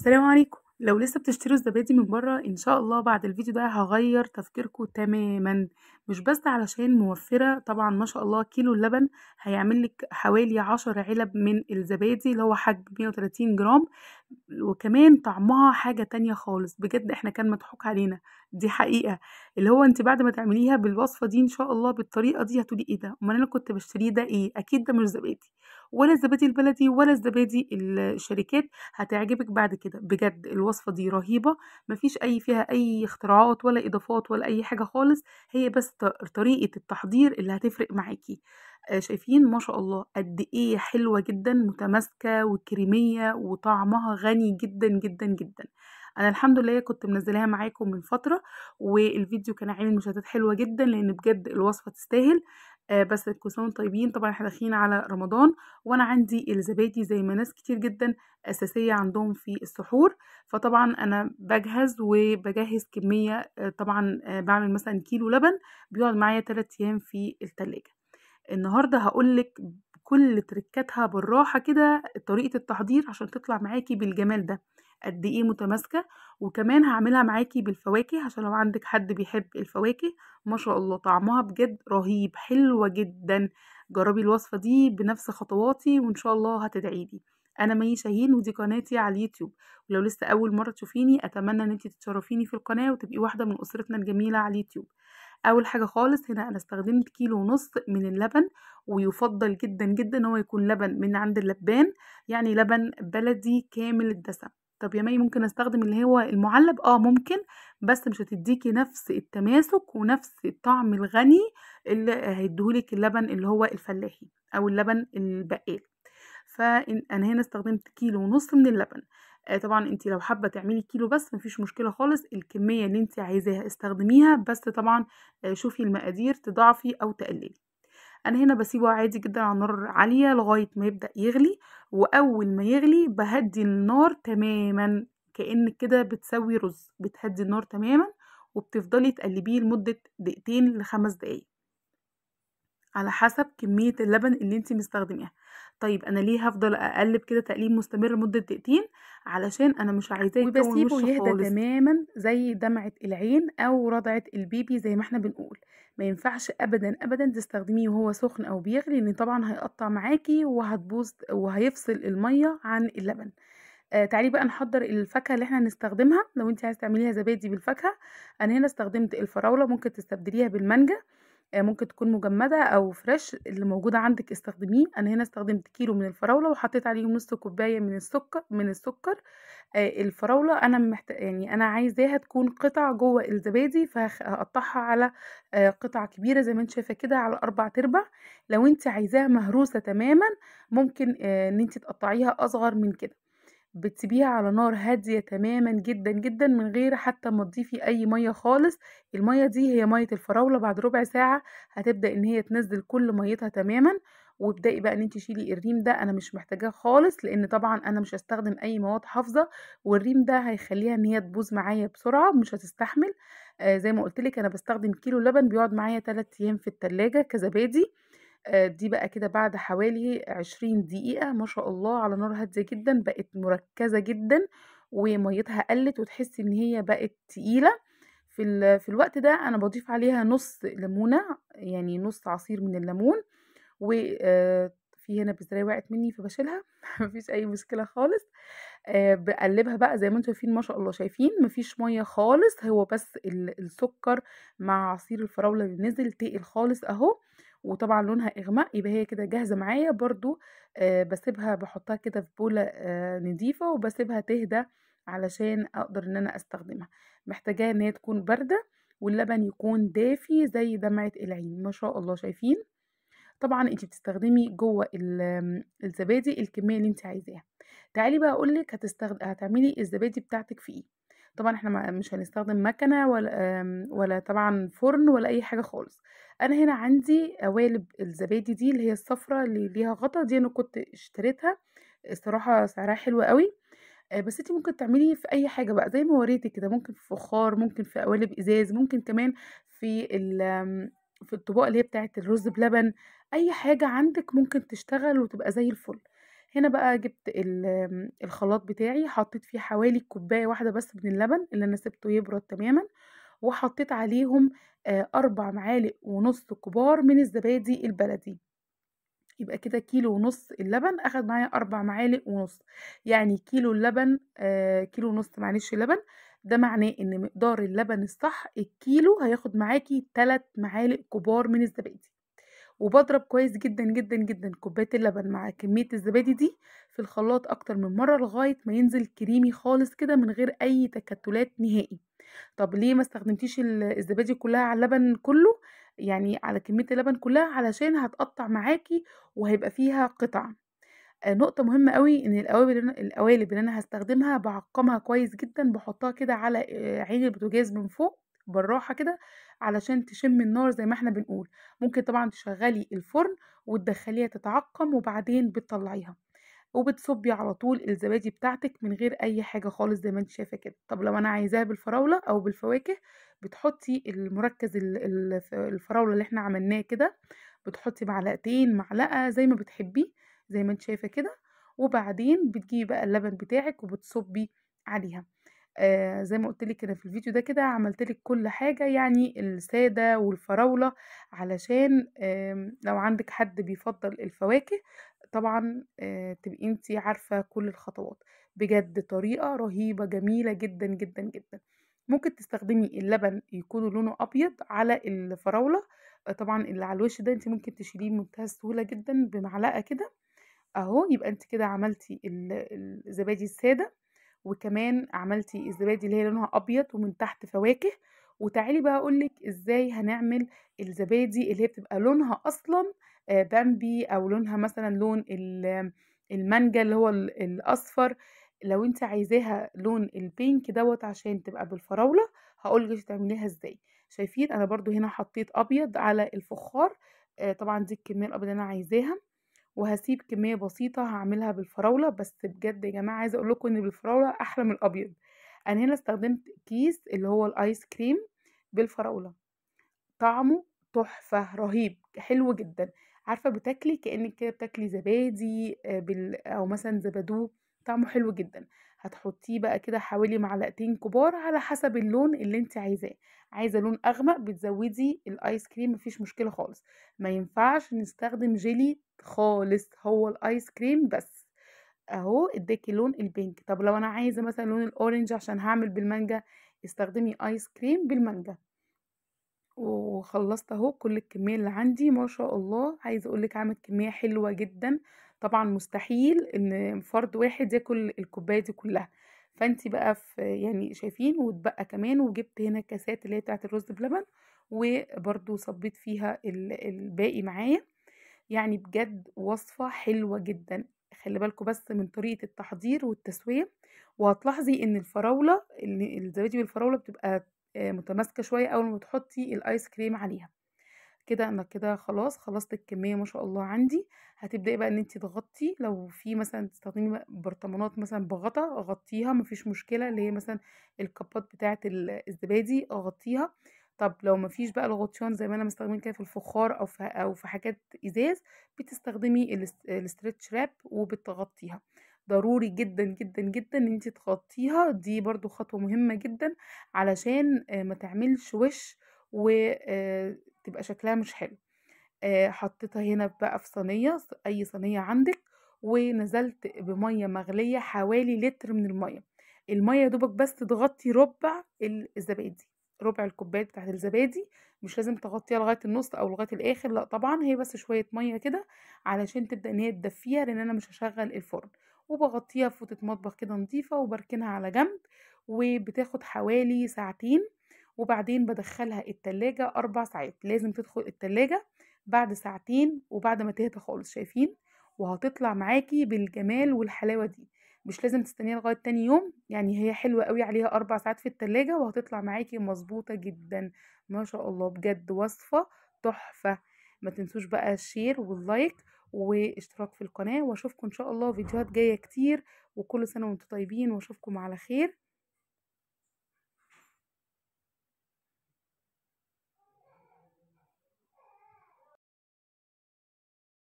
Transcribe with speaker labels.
Speaker 1: السلام عليكم. لو لسه بتشتروا الزبادي من بره، ان شاء الله بعد الفيديو ده هغير تفكيركم تماما. مش بس علشان موفرة، طبعا ما شاء الله كيلو اللبن هيعمل لك حوالي 10 علب من الزبادي اللي هو حجم 130 جرام، وكمان طعمها حاجة تانية خالص. بجد احنا كان مضحوك علينا، دي حقيقة. اللي هو انت بعد ما تعمليها بالوصفة دي ان شاء الله بالطريقة دي هتقولي ايه ده، امال انا كنت بشتريه ده ايه؟ اكيد ده مش زبادي، ولا الزبادي البلدي ولا الزبادي الشركات. هتعجبك بعد كده بجد. الوصفة دي رهيبة، مفيش اي فيها اي اختراعات ولا اضافات ولا اي حاجة خالص، هي بس طريقة التحضير اللي هتفرق معاكي. شايفين ما شاء الله قد ايه حلوة جدا، متماسكة وكريمية وطعمها غني جدا جدا جدا. انا الحمد لله كنت منزلاها معاكم من فترة، والفيديو كان عامل مشاهدات حلوة جدا، لان بجد الوصفة تستاهل. بس كل سنة وانتم طيبين. طبعا احنا داخلين على رمضان، وانا عندي الزبادي زي ما ناس كتير جدا اساسية عندهم في السحور، فطبعا انا بجهز وبجهز كمية. طبعا بعمل مثلا كيلو لبن بيقعد معايا 3 ايام في التلاجة. النهارده هقولك كل تركاتها بالراحة كده، طريقه التحضير عشان تطلع معاكي بالجمال ده قد ايه متماسكة. وكمان هعملها معاكي بالفواكه عشان لو عندك حد بيحب الفواكه. ما شاء الله طعمها بجد رهيب، حلوة جدا. جربي الوصفة دي بنفس خطواتي وان شاء الله هتدعيلي. انا مي شاهين ودي قناتي على اليوتيوب، ولو لسه اول مرة تشوفيني اتمنى ان انت تتشرفيني في القناة وتبقي واحدة من اسرتنا الجميلة على اليوتيوب. اول حاجة خالص هنا انا استخدمت 1.5 كيلو من اللبن، ويفضل جدا جدا ان هو يكون لبن من عند اللبان، يعني لبن بلدي كامل الدسم. طب يا مي ممكن استخدم اللي هو المعلب؟ ممكن، بس مش هتديكي نفس التماسك ونفس الطعم الغني اللي هيديهولك اللبن اللي هو الفلاحي او اللبن البقال. فانا هنا استخدمت 1.5 كيلو من اللبن. طبعا انت لو حابة تعملي كيلو بس مفيش مشكلة خالص، الكمية اللي انت عايزاها استخدميها، بس طبعا شوفي المقادير تضاعفي او تقللي. انا هنا بسيبه عادي جدا على نار عالية لغاية ما يبدا يغلي، واول ما يغلي بهدي النار تماما، كانك كده بتسوي رز، بتهدي النار تماما وبتفضلي تقلبيه لمدة 2 ل5 دقايق على حسب كمية اللبن اللي انت مستخدميها. طيب انا ليه هفضل اقلب كده تقليب مستمر لمدة 2 دقيقة؟ علشان انا مش عايزاه يكون وش يهدى تماما زي دمعه العين او رضعه البيبي زي ما احنا بنقول. ما ينفعش ابدا ابدا تستخدميه وهو سخن او بيغلي، لان طبعا هيقطع معاكي وهتبوظ وهيفصل المية عن اللبن. تعالي بقى نحضر الفاكهة اللي احنا هنستخدمها. لو انت عايزه تعمليها زبادي بالفاكهه، انا هنا استخدمت الفراوله، ممكن تستبدليها بالمانجا، ممكن تكون مجمده او fresh، اللي موجودة عندك استخدميه. انا هنا استخدمت كيلو من الفراوله وحطيت عليهم نص كوباية من السكر. الفراوله انا يعني انا عايزاها تكون قطع جوه الزبادي، فهقطعها على قطع كبيرة زي ما انت شايفه كده، على 4/4. لو انت عايزاها مهروسه تماما ممكن ان انت تقطعيها اصغر من كده. بتسيبيها على نار هادية تماما جدا جدا من غير حتى ما تضيفي اي مية خالص. المية دي هي مية الفراوله. بعد ربع ساعة هتبدا ان هي تنزل كل ميتها تماما، وابداي بقى ان انت تشيلي الريم ده، انا مش محتاجاه خالص لان طبعا انا مش هستخدم اي مواد حافظه، والريم ده هيخليها ان هي تبوظ معايا بسرعة، مش هتستحمل. زي ما قلت لك انا بستخدم كيلو لبن بيقعد معايا 3 ايام في التلاجة كزبادي. دي بقى كده بعد حوالي 20 دقيقة ما شاء الله على نار هادية جدا، بقت مركزة جدا وميتها قلت وتحسي ان هي بقت تقيلة. في الوقت ده انا بضيف عليها نص ليمونة، يعني نص عصير من الليمون، وفي هنا بزراية وقعت مني فبشيلها مفيش اي مشكلة خالص. بقلبها بقى زي ما انتم شايفين ما شاء الله، شايفين مفيش مية خالص، هو بس السكر مع عصير الفراولة اللي نزل تقل خالص اهو، وطبعا لونها اغماء، يبقى هي كده جاهزة معايا. برضو بسيبها، بحطها كده في بوله نضيفه وبسيبها تهدى علشان اقدر ان انا استخدمها. محتاجاها ان هي تكون باردة واللبن يكون دافي زي دمعه العين ما شاء الله. شايفين؟ طبعا انت بتستخدمي جوه الزبادي الكمية اللي انت عايزاها. تعالي بقى اقولك هتعملي الزبادي بتاعتك في ايه. طبعا احنا مش هنستخدم مكنه ولا طبعا فرن ولا اي حاجة خالص. انا هنا عندي قوالب الزبادي دي اللي هي الصفرة اللي ليها غطا، دي انا كنت اشتريتها، الصراحة سعرها حلو قوي. بس انتي ممكن تعملي في اي حاجة بقى زي ما وريتك كده، ممكن في فخار، ممكن في قوالب ازاز، ممكن كمان في الطباق اللي هي بتاعه الرز بلبن، اي حاجة عندك ممكن تشتغل وتبقى زي الفل. هنا بقى جبت الخلاط بتاعي، حطيت فيه حوالي كوباية واحدة بس من اللبن اللي أنا سبته يبرد تماما، وحطيت عليهم 4 معالق ونص كبار من الزبادي البلدي. يبقى كده كيلو ونص اللبن اخد معايا 4 معالق ونص، يعني كيلو اللبن كيلو ونص معلش لبن، ده معناه ان مقدار اللبن الصح الكيلو هياخد معاكي 3 معالق كبار من الزبادي. وبضرب كويس جدا جدا جدا كوباية اللبن مع كمية الزبادي دي في الخلاط اكتر من مرة لغاية ما ينزل كريمي خالص كده من غير اي تكتلات نهائي. طب ليه ما استخدمتيش الزبادي كلها على اللبن كله، يعني على كمية اللبن كلها؟ علشان هتقطع معاكي وهيبقى فيها قطع. نقطة مهمة قوي، ان القوالب اللي انا هستخدمها بعقمها كويس جدا، بحطها كده على عين البوتاجاز من فوق بالراحة كده علشان تشم النار زي ما احنا بنقول. ممكن طبعا تشغلي الفرن وتدخليها تتعقم وبعدين بتطلعيها وبتصبي على طول الزبادي بتاعتك من غير اي حاجة خالص زي ما انت شايفه كده. طب لو انا عايزاها بالفراوله او بالفواكه، بتحطي المركز الفراوله اللي احنا عملناه كده، بتحطي معلقتين معلقه زي ما بتحبي زي ما انت شايفه كده، وبعدين بتجيبي بقى اللبن بتاعك وبتصبي عليها. زي ما قلت لك كده في الفيديو ده كده عملت لك كل حاجة، يعني السادة والفراوله، علشان لو عندك حد بيفضل الفواكه طبعا تبقي انتي عارفه كل الخطوات. بجد طريقه رهيبة جميلة جدا جدا جدا. ممكن تستخدمي اللبن يكون لونه ابيض على الفراوله، طبعا اللي على الوش ده انت ممكن تشيليه بمنتهى السهولة جدا بمعلقه كده اهو. يبقى انت كده عملتي الزبادي السادة، وكمان عملتي الزبادي اللي هي لونها ابيض ومن تحت فواكه. وتعالي بقى اقولك ازاي هنعمل الزبادي اللي هي بتبقى لونها اصلا بامبي، او لونها مثلا لون المانجا اللي هو الاصفر. لو انت عايزاها لون ال pink دوت عشان تبقى بالفراوله هقولك تعمليها ازاي. شايفين انا برضو هنا حطيت ابيض على الفخار، طبعا دي الكمية الابيض اللي انا عايزاها، وهسيب كمية بسيطة هعملها بالفراوله. بس بجد يا جماعة عايزه اقول لكم ان بالفراوله احلى من الابيض. انا هنا استخدمت كيس اللي هو الايس كريم بالفراوله، طعمه تحفة رهيب حلو جدا. عارفه بتاكلي كانك كده بتاكلي زبادي او مثلا زبادو، طعمه حلو جدا. هتحطيه بقى كده حوالي معلقتين كبار على حسب اللون اللي انت عايزاه. عايزه لون اغمق بتزودي الايس كريم، مفيش مشكلة خالص. ما ينفعش نستخدم جيلي خالص، هو الايس كريم بس اهو اداكي لون ال pink. طب لو انا عايزه مثلا لون ال orange عشان هعمل بالمانجا، استخدمي ايس كريم بالمانجا. وخلصت اهو كل الكمية اللي عندي ما شاء الله. عايزه اقولك عملت كمية حلوة جدا. طبعا مستحيل ان فرد واحد ياكل الكوباية دي كلها، فانتي بقى في يعني شايفين واتبقى كمان. وجبت هنا كاسات اللي هي بتاعه الرز بلبن، وبرده صبيت فيها الباقي معايا. يعني بجد وصفه حلوة جدا. خلي بالكم بس من طريقه التحضير والتسويه، وهتلاحظي ان الفراوله الزبادي بالفراوله بتبقى متماسكة شوية اول ما تحطي الايس كريم عليها كده. انا كده خلاص خلصت الكمية ما شاء الله عندي. هتبداي بقى ان انت تغطي، لو في مثلا تستخدمي برطمانات مثلا بغطا غطيها مفيش مشكلة، اللي هي مثلا الكبات بتاعه الزبادي غطيها. طب لو مفيش بقى الغطيان زي ما انا مستخدمين كده في الفخار او في حاجات ازاز، بتستخدمي ال stretch wrap وبتغطيها. ضروري جدا جدا جدا ان انت تغطيها، دي برضو خطوة مهمة جدا علشان ما تعملش وش وتبقى شكلها مش حلو. حطيتها هنا بقى في صينية، اي صينية عندك، ونزلت بميه مغليه حوالي لتر من المية. المية يا دوبك بس تغطي ربع الزبادي، ربع الكوباية بتاعت الزبادي، مش لازم تغطيها لغاية النص او لغاية الاخر، لا طبعا هي بس شوية مية كده علشان تبدا ان هي تدفيها، لان انا مش هشغل الفرن. وبغطيها في فوطه مطبخ كده نظيفة وبركنها على جنب، وبتاخد حوالي ساعتين، وبعدين بدخلها التلاجة 4 ساعات. لازم تدخل التلاجة بعد ساعتين وبعد ما تهدى خالص، شايفين؟ وهتطلع معاكي بالجمال والحلاوه دي. مش لازم تستنيها لغاية تاني يوم، يعني هي حلوة قوي عليها 4 ساعات في التلاجة وهتطلع معاكي مظبوطة جدا ما شاء الله. بجد وصفه تحفة. ما تنسوش بقى ال share وال like واشتراك في القناة، واشوفكم ان شاء الله فيديوهات جاية كتير. وكل سنة وانتم طيبين، واشوفكم على خير.